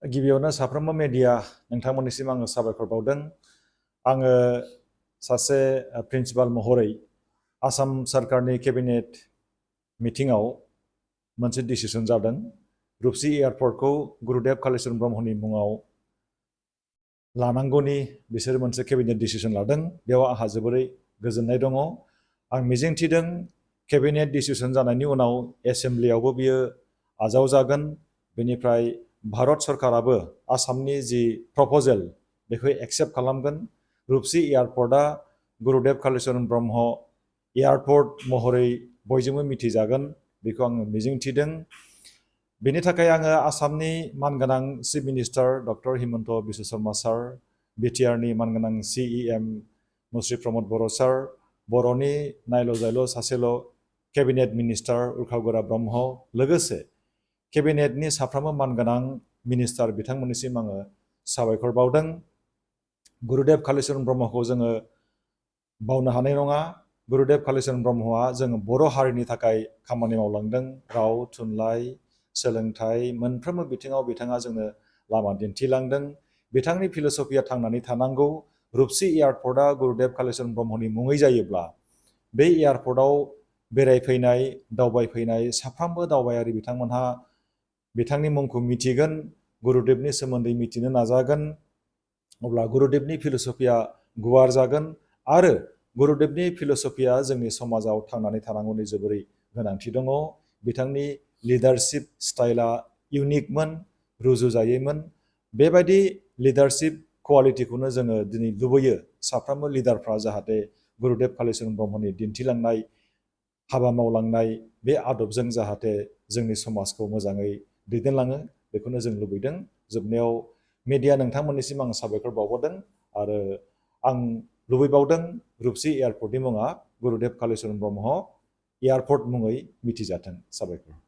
गिबियावनो साफ्रोमबो मेडिया नोंथांमोननिसिम आङो साबायखर बावदों। आङो सासे प्रिन्सिपाल महरै आसाम सरकारनि केबिनेट मिटिंआव मोनसे डिसिसन जादों। रुपसि एयारपर्टखौ गुरुदेव कालीचरण ब्रह्मनि मुङाव लानांगौनि बिसोर मोनसे केबिनेट डिसिसन लादों। बेयाव आंहा जोबोरै गोजोननाय दङ। आं मिजिंथिदों केबिनेट डिसिसन जानायनि उनाव एसेम्ब्लियावबो बियो आजावजागोन। बेनिफ्राय भारत सरकाराबो आसामनि जि प्रप'जेल बेखौ एक्सेप्ट खालामगोन। रुपसि एयारपर्टआ गुरुदेव कालीचरण ब्रह्म एयारपर्ट महरै बयजोंबो मिथिजागोन बेखौ आङो मिजिंथिदों। बेनि थाखाय आङो आसामनि मानगोनां chief minister doctor Himanta Biswa Sarma sir, बिटिआरनि मानगोनां CEM मुश्री प्रमद बर' सार, बर'नि नायल' जायल' सासेल' केबिनेट मिनिस्टार उर्खाव गोरा ब्रह्म, लोगोसे केबिनेटनि साफ्रोमबो मानगोनां मिनिस्टार बिथांमोननिसिम आङो साबायखर बावदों। गुरुदेव कालीचरण ब्रह्मखौ जोङो बावनो हानाय नङा। गुरुदेव कालीचरण ब्रह्मआ जों बर' हारिनि थाखाय खामानि मावलांदों। राव, थुनलाइ, सोलोंथाइ मोनफ्रोमबो बिथिङाव बिथाङा जोंनो लामा दिन्थिलांदों। बिथांनि फिल'सफिया थांनानै थानांगौ। रुपसि एयारपर्टआ गुरुदेव कालीचरण ब्रह्मनि मुङै जायोब्ला बे एयारपर्टआव बेरायफैनाय, दावबायफैनाय साफ्रोमबो दावबायारि बिथांमोनहा बिथांनि मुंखौ मिथिगोन, गुरुदेवनि सोमोन्दै मिथिनो नाजागोन। अब्ला गुरुदेवनि फिल'सफिया गुवार जागोन आरो गुरुदेवनि फिल'सफिया जोंनि समाजाव थांनानै थानांगौनि जोबोरै गोनांथि दङ। बिथांनि लिडारशिप स्टाइला इउनिकमोन, रुजुजायैमोन। बेबायदि लिडारशिप क्वालिटिखौनो जोङो दिनै लुबैयो साफ्रोमबो लिडारफ्रा जाहाथे गुरुदेव कालीचरण ब्रह्मनि दिन्थिलांनाय हाबा मावलांनाय बे आदबजों जाहाथे जोंनि समाजखौ मोजाङै दैदेनलाङो बेखौनो जों लुबैदों। जोबनायाव मेडिया नोंथांमोननिसिम आं साबायखर बावहरदों आरो आं लुबैबावदों रुपसि एयारपर्टनि मुङा गुरुदेव कालीचरण ब्रह्म एयारपर्ट मुङै मिथिजाथों। साबायखर।